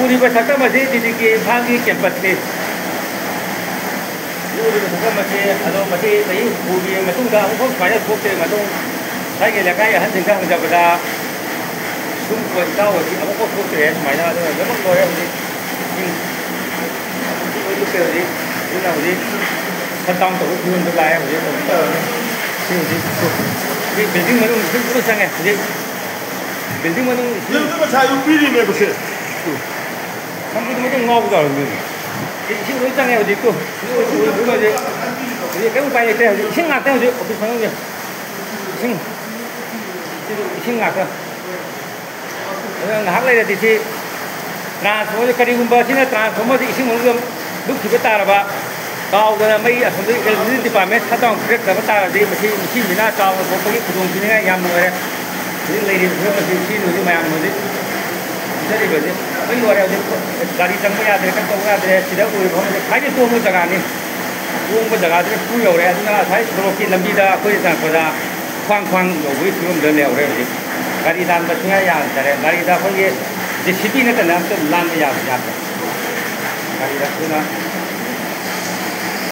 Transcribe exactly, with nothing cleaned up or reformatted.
ꯎꯔꯤꯕ ꯁꯛꯇꯝ ꯑꯁꯤ ꯇꯤ ꯗꯤ ꯀꯦ ꯏꯝꯐꯥꯜꯒꯤ ꯀꯦꯝꯄꯁꯅꯤ꯫ ꯎꯔꯤꯕ ꯁꯛꯇꯝ ꯑꯁꯤ, ꯑꯗꯣ ꯃꯁꯤ ꯆꯍꯤ ꯍꯨꯝꯐꯨꯒꯤ ꯃꯇꯨꯡꯗ ꯑꯃꯨꯛꯐꯥꯎ ꯁꯨꯃꯥꯏꯅ ꯊꯣꯛꯇ꯭ꯔꯤ꯫ ꯃꯇꯨꯡ ꯂꯩꯀꯥꯏꯒꯤ ꯂꯩꯀꯥꯏ ꯑꯍꯟꯁꯤꯡꯗ ꯍꯪꯖꯕꯗ, ꯁꯨꯝ ꯀꯣꯏ ꯏꯇꯥꯎ ꯑꯁꯤ ꯑꯃꯨꯛꯐꯥꯎ ꯊꯣꯛꯇ꯭ꯔꯦ꯫ ꯁꯨꯃꯥꯏꯅ ꯑꯗꯨꯅ ꯂꯣꯏꯅꯃꯛ ꯂꯣꯏꯔꯦ ꯍꯧꯖꯤꯛ꯫ ꯏꯁꯤꯡ ꯍꯧꯖꯤꯛ ꯂꯣꯏ ꯂꯨꯞꯄꯦ ꯍꯧꯖꯤꯛ꯫ ꯑꯗꯨꯅ ꯍꯧꯖꯤꯛ ꯁꯠ ꯗꯥꯎꯟ ꯇꯧꯕꯒꯤ ꯐꯤꯕꯝꯗ ꯂꯥꯛꯑꯦ ꯍꯧꯖꯤꯛ꯫ ꯍꯧꯖꯤꯛ ꯇꯧꯔꯅꯤ꯫ ꯁꯤ ꯍꯧꯖꯤꯛ, ꯁꯤ ꯕꯤꯜꯗꯤꯡ ꯃꯅꯨꯡ ꯏꯁꯤꯡ ꯄꯨꯂꯞ ꯆꯪꯉꯦ ꯍꯧꯖꯤꯛ꯫ ꯕꯤꯜꯗꯤꯡ ꯃꯅꯨꯡ ꯏꯁꯤꯡ ꯌꯨꯝꯗ ꯉꯁꯥꯏ ꯑꯌꯨꯛ ꯄꯤꯔꯤꯅꯦꯕ ꯁꯦ꯫ ꯁꯝꯄꯨꯗꯨ ꯃꯇꯨꯡ ꯉꯥꯎꯕ ꯇꯧꯔꯝꯃꯤ꯫ ꯏꯁꯤꯡ ꯂꯣꯏ ꯆꯪꯉꯦ ꯍꯧꯖꯤꯛꯇꯨ꯫ ꯍꯧꯖꯤꯛ ꯀꯔꯤꯝ ꯎꯄꯥꯏ ꯂꯩꯇ꯭ꯔꯦ꯫ ꯍꯧꯖꯤꯛ ꯏꯁꯤꯡ ꯉꯥꯛꯇ ꯍꯧꯖꯤꯛ ꯑꯣꯐꯤꯁ ꯃꯅꯨꯡꯁꯦ꯫ ꯏꯁꯤꯡ, ꯏꯁꯤꯡ ꯉꯥꯛꯇ꯫ ꯑꯗꯨꯅ ꯉꯥꯏꯍꯥꯛ ꯂꯩꯔꯗꯤ ꯁꯤ ꯇ꯭ꯔꯥꯟꯁꯐꯣꯔꯃꯔꯁꯦ, ꯀꯔꯤꯒꯨꯝꯕ ꯁꯤꯅ ꯇ꯭ꯔꯥꯟꯁꯐꯣꯔꯃꯔꯁꯦ ꯏꯁꯤꯡ ꯃꯅꯨꯡꯗ ꯂꯨꯞꯈꯤꯕ ꯇꯥꯔꯕ, ꯀꯥꯎꯗꯅ ꯃꯩ ꯑꯁꯣꯝꯗꯒꯤ electricity department shut down ꯄꯤꯔꯛꯇꯕ ꯇꯥꯔꯗꯤ, ꯃꯁꯤ, ꯃꯁꯤꯁꯤꯅ ꯆꯥꯎꯅ ꯊꯣꯛꯄꯒꯤ ꯈꯨꯗꯣꯡꯊꯤꯅꯤꯡꯉꯥꯏ ꯌꯥꯝꯅ ꯑꯣꯏꯔꯦ꯫ ꯍꯧꯖꯤꯛ ꯂꯩꯔꯤꯕ ꯐꯤꯕꯝ ꯑꯁꯤ ꯁꯤ ꯍꯧꯖꯤꯛ ꯃꯌꯥꯝꯅ ꯍꯧꯖꯤꯛ ꯎꯖꯔꯤꯕꯁꯤ ꯂꯣꯏ ꯂꯣꯏꯔꯦ꯫ ꯍꯧꯖꯤꯛ ꯒꯥꯔꯤ ꯆꯪꯕ ꯌꯥꯗ꯭ꯔꯦ, ꯀꯔꯤꯝ ꯇꯧꯕ ꯌꯥꯗ꯭ꯔꯦ꯫ ꯁꯤꯗ ꯎꯔꯤꯕ ꯃꯐꯝꯁꯦ ꯈ꯭ꯋꯥꯏꯗꯒꯤ ꯇꯣꯡꯕ ꯖꯒꯥꯅꯤ꯫ ꯇꯣꯡꯕ ꯖꯒꯥꯗꯨꯗ ꯁꯨ ꯌꯧꯔꯦ꯫ ꯑꯗꯨꯅ ꯉꯁꯥꯏ ꯁꯣꯔꯣꯛꯀꯤ ꯂꯝꯕꯤꯗ ꯑꯩꯈꯣꯏꯅ ꯆꯪꯉꯛꯄꯗ ꯈ꯭ꯋꯥꯡ ꯈ꯭ꯋꯥꯡ ꯌꯧꯕꯒꯤ ꯐꯤꯕꯝꯗ ꯂꯩꯍꯧꯔꯦ ꯍꯧꯖꯤꯛ꯫ ꯒꯥꯔꯤ ꯂꯥꯟꯕ ꯁꯨꯡꯌꯥ ꯌꯥꯗꯔꯦ꯫ ꯒꯥꯔꯤꯗ ꯑꯩꯈꯣꯏꯒꯤ ꯖꯦ ꯁꯤ ꯕꯤ ꯅꯠꯇꯅ ꯑꯝꯇ ꯂꯥꯟꯕ ꯌꯥꯕ ꯌꯥꯗ꯭ꯔꯦ꯫ ꯒꯥꯔꯤꯗ ꯑꯗꯨꯅ